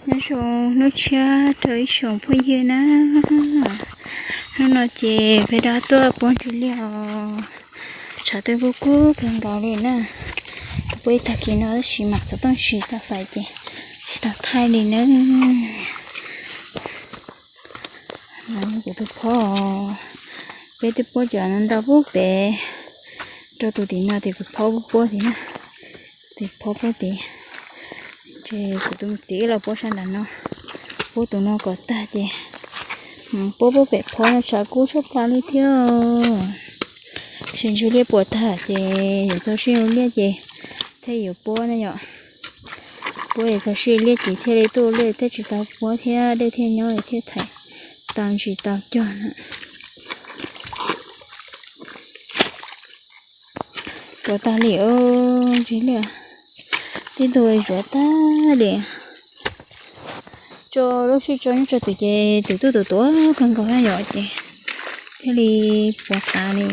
Nyob zoo hnub tshiab rau ib tsoom phooj ywg na. Hnub no ces peb rov tuaj puab ntsuag liaj os. Tshav twb kub kub kawg nkaus li na. Puab ib tag kis no tab sis mas xov tooj tsis tau fais ces tsis tau thaij li na. Kuv tus phob, peb twb puab cov no ntau puag pem rau tus tim no ces kuv phob puab tid na. Tus phob puab tid, ces kuv tus txiv los puab sab nram no, puab tus no kom tag ces puab puag pem phob no tshav kub tshaj plaws li thiab. Tsis ntsuag liaj puas tag ces yuav txog sij ua liaj ces thiaj yuav puab na yom. Puab yuav txog sij liaj ces thiaj li tuaj liaj thiaj tsis tau puab thiab dej thiaj nyob thiaj thaij tau ntsis tau cog na. Zuav tag li, ntsis liaj, tib tug zuav tag li. Tso lub sij tso nyob tso twm ces twm tuaj tuam tuam kawg nkaus na yom ces thiaj li puas tas li.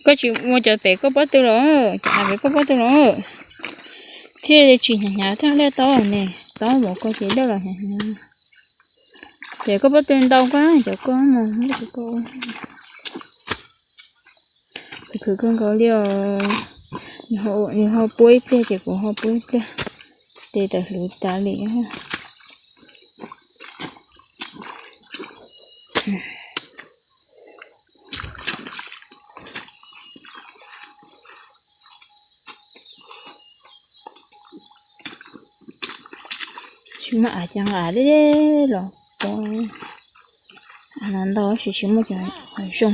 Koj tsis ua cov pem koj pob tw los, cov pem koj pob tw los, thiaj li tsis hnyav hnyav thiaj liaj tau ne. Tau npaum ko ces liaj los hnyav hnyav. Ces koj pob tw ntau koj cov koj mas muab cov koj ua. Khwv kawg nkaus li os. Nws ho puab ib pliag ces kuv ho puab ib pliag, ces tawm hluv tas li. Tsis muaj av ces av deb deb los pov, av no ntau tab sis tsis muaj cov zoo.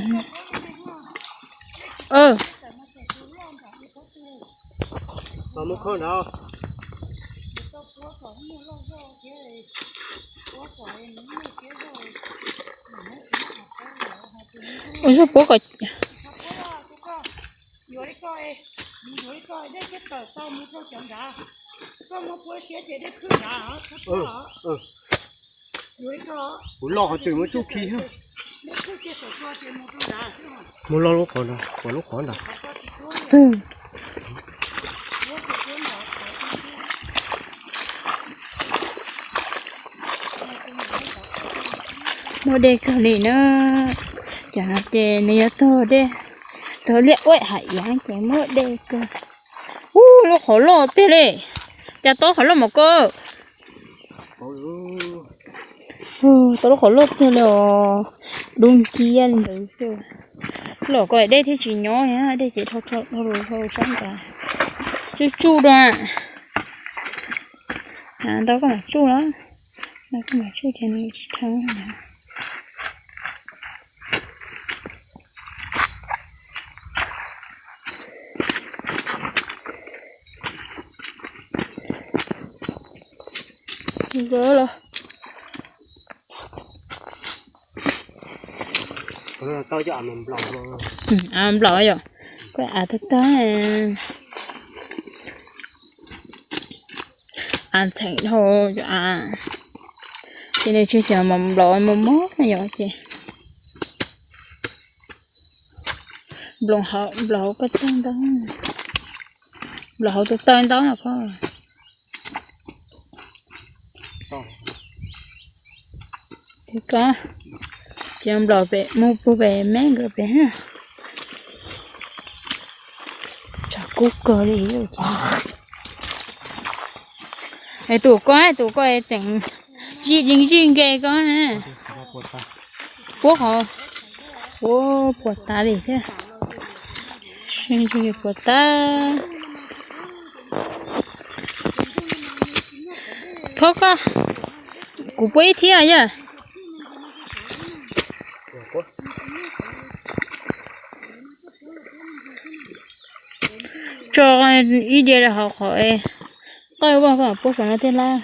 Ua zog puab kom Kuv loj qhov twg muab tsuj khi. Mus loj lub qhov ntawd, lub qhov ntawd. Muaj dej kawg li na. Cov no ces nws yuav tog dej, tog liaj ua hav iav ces muaj dej kawg. Ub, lub qhov loj tiag li. Cas tau qhov loj mas koj. Tau lub qhov loj tiag li os. Dub nciab li ntawd xwb. Los koj dej thiaj tsis nyob, dej ces dhau dhau dhau sab nrad. Tsuj tsuj rau. Ntau koj mam tsuj los, ntau koj mam tsuj ces nws tsis dhau. Nkawd los av nplaum yom, koj av tag tag. Av ntxheem dhau cov av, ces nws tsis cov mos nplaum mos mos yom ces. Nplaum hauv, nplaum hauv koj tawg ntau, nplaum hauv tus tawg ntau no koj. Ces koj, ces nplaum pem mus puag pem me nkawd pem. Tshav kub kawg li. Es tus koj, tus koj tseem zij zij nkees koj. Puab qhov, puab puas tas li thiab. Puas tas. Thov koj, kuv puab ib thiab yog. Tso ib diav rau hauv qhov, qoj vaj koj puab qhov no thiaj lab.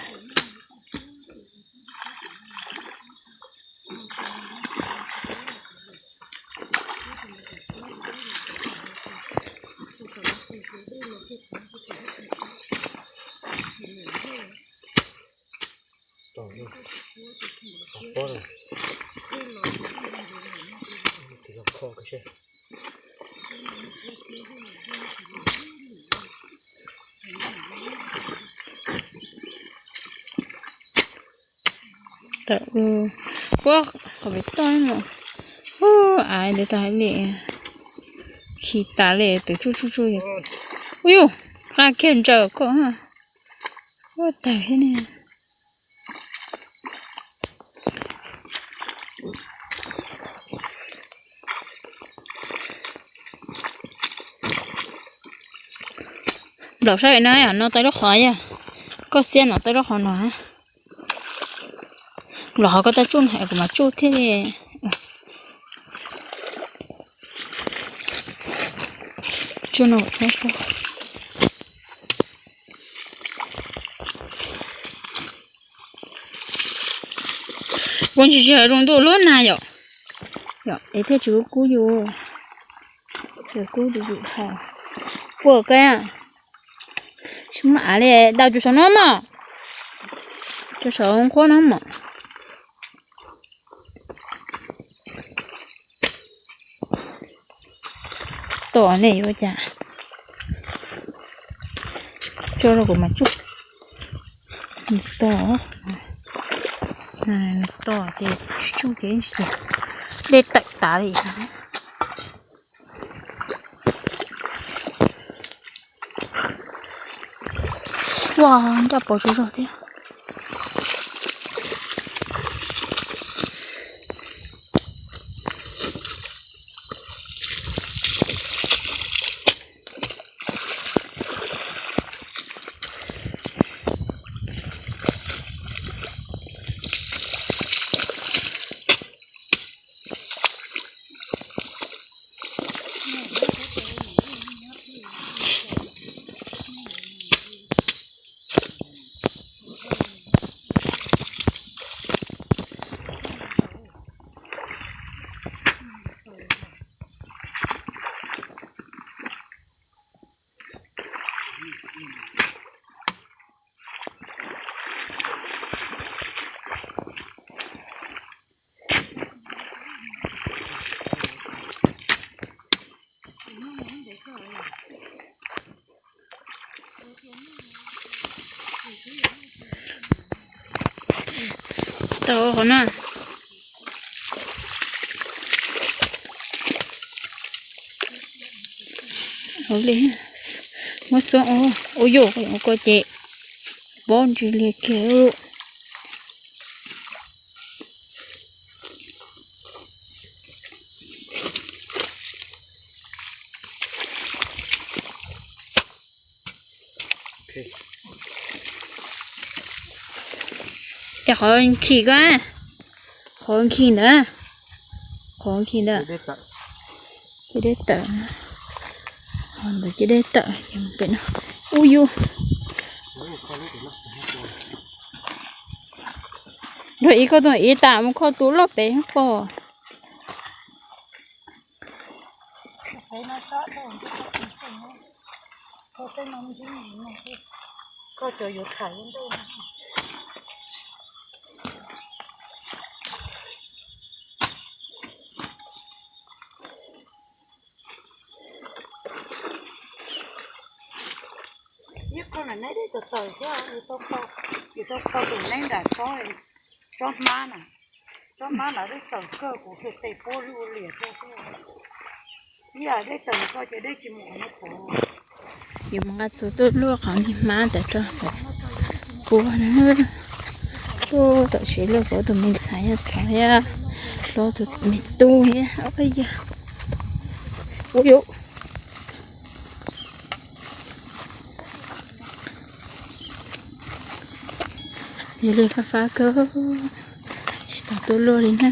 Tawm, puab qhov pem toj no. Ub, av ntawd tag hais li, khi tas li, twb tsuj tsuj tsuj. Ub yuj, qab kiag ntsaws koj. Ub, tawg thiab ne. Nplaum saib no, no tau lub qhov yog, koj xiab no tau lub qhov no. Los qhov koj tau tsuj na kuv mam tsuj thiab. Tsuj no. Ua ntsis tsis hais zoo ntuj lub nag yom, es thiaj tsis kub kub yus, kub yus yus dhau. Ua koj, tsis muaj av li, daus cov saum no mog, cov saum nqhuab no mog. Tom ne yuav cas, tso rau kuv mas tsuj. Tom, tom ces tsis tsuj ces dej tawm tas li. Ua, ncaj pov tsuj zog thiab. Tau qhov no. Hauv li, muab xub ua, ua yuj ua ko ces pob ntsws li kiag. Ces qhov nkhis ko, qhov nkhis ntawd, qhov nkhis ntawd, ces dej tawm, qhov ntawd ces dej tawm pem no. Ub yus, nrog ib ko tus ib tas mus kho tus loj pem pom. Ib qho na neb dej tawm tawm thiab, yus tau kho tus neb nram tsob, tsob hmab na, tsob hmab na dej tawm kawg, kuv xwb tes puab lwj ua liam rau xwb. Ib yam dej tawm kho ces dej tsis mus qhov no. Yus mus nqa txuv tuaj luaj qhov niag hmab ntawd rau puab na. Tuaj tam sim luaj kuv tus me ntxhais yog thov thiab, kuv tus me tub thiab ob peb yawg. Ub yus, yog li fab fab kawg, tsis tau tuaj luaj li na.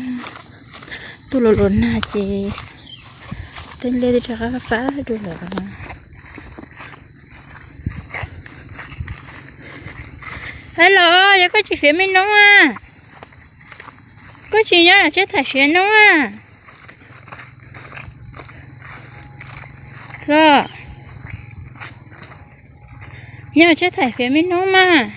Tuaj luaj luaj nag ces tej liaj twb rov qab fab fab dua lawm. Hais los yog koj tsis fiav me noob a, koj tsis nyob tseb thaim fiav noob a. Los, nyob tseb thaim fiav me noob mas.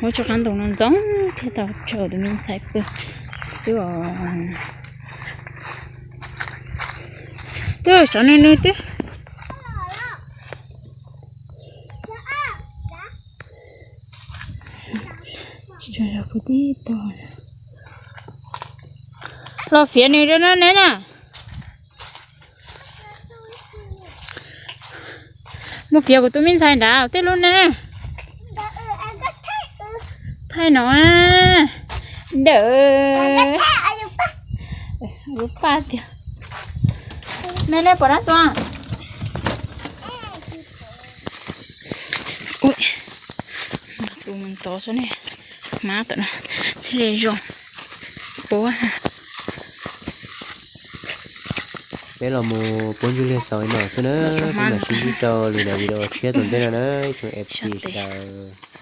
Muab tso qab ntoo no ntxoov thiaj tau tsaug tus me ntxhais pw xwb os. Twb tsov nws nws twb. Tib tug los fiav nws rau no ne na. Mus fiav kuv tus me ntxhais nrad tej lub ne. Thaij no ntawm lub paj tiag. Me le pom dab tuag. Tus mus ntov xwb ne, hmab tom no thiaj li zoo puab. Peb los mus puab ntsuj liag xaus li no xwb na, peb mam sib ntsib rau lwm daim video tshiab tom ntej no na ib tsoom F C sawv daws.